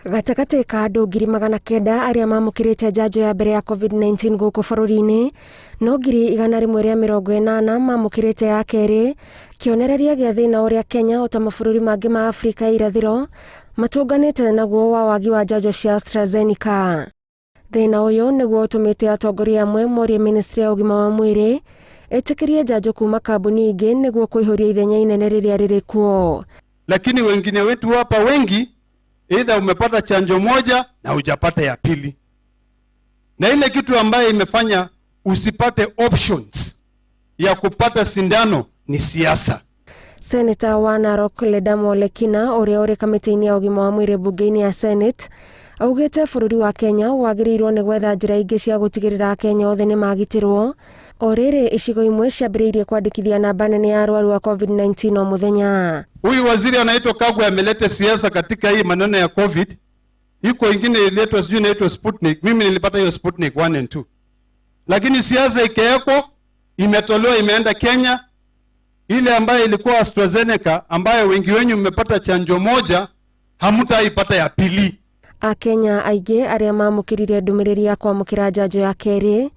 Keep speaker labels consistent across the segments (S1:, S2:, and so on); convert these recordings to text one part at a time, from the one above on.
S1: Gatagatĩ ka andũ 900,000 arĩa mamũkĩrĩte njanjo ya mbere ya COVID-19 gũkũ bũrũri-inĩ, no 180,000 mamũkĩrĩte ya kerĩ, kĩonereria gĩa thĩna ũrĩa Kenya ota mabũrũri mangĩ ma Afrika ya irathĩro matũnganĩte naguo wa wagi wa njanjo cia AstraZeneca. Thĩna ũyũ nĩguo ũtũmĩte atongoria amwe morie ministry ya ũgima wa mwĩrĩ ĩtĩkĩrie njanjo kuma kambuni ingĩ nĩguo kũihũria ithenya inene rĩrĩa rĩrĩ kuo.
S2: Lakini wengine wetu hapa wengi, either umepata chanjo moja na hujapata ya pili, na ile kitu ambayo imefanya usipate options ya kupata sindano ni siasa.
S1: Seneta wa Narok Ledamo Lekina ũrĩa ũrĩ kamĩtĩ-inĩ ya ũgima wa mwĩrĩ mbunge-inĩ ya Senate augĩte bũrũri wa Kenya wagĩrĩirwo nĩ gwetha njĩra ingĩ cia gũtigĩrĩra Akenya othe nĩ magitĩrwo o rĩrĩ icigo imwe ciambĩrĩirie kwandĩkithia namba nene ya arwaru a COVID-19 o mũthenya.
S2: Huyu waziri anaitwa Kagwe ameleta siasa katika hii maneno ya COVID. Iko ingine ililetwa sijui inaitwa Sputnik. Mimi nilipata hiyo Sputnik 1 and 2, lakini siasa ikawekwa, imetolewa, imeenda Kenya. Ile ambayo ilikuwa AstraZeneca ambayo wengi wenyu mmepata chanjo moja, hamutaipata ya pili.
S1: Akenya aingĩ arĩa mamũkĩrire ndũmĩrĩri ya kwamũkĩra njanjo ya kerĩ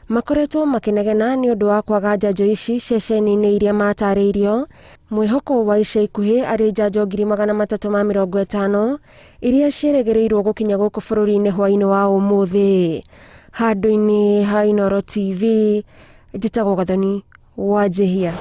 S1: makoretwo makĩnegena nĩ ũndũ wa kwaga njanjo ici ceceni-inĩ iria matarĩirio. Mwĩhoko wa ica ikuhĩ arĩ njanjo 350,000 iria ciĩrĩgĩrĩirwo gũkinya gũkũ bũrũri-inĩ hwaĩ-inĩ wa ũmũthĩ. Handũ-inĩ ha Inooro TV, njĩtagwo Gathoni Wanjihia.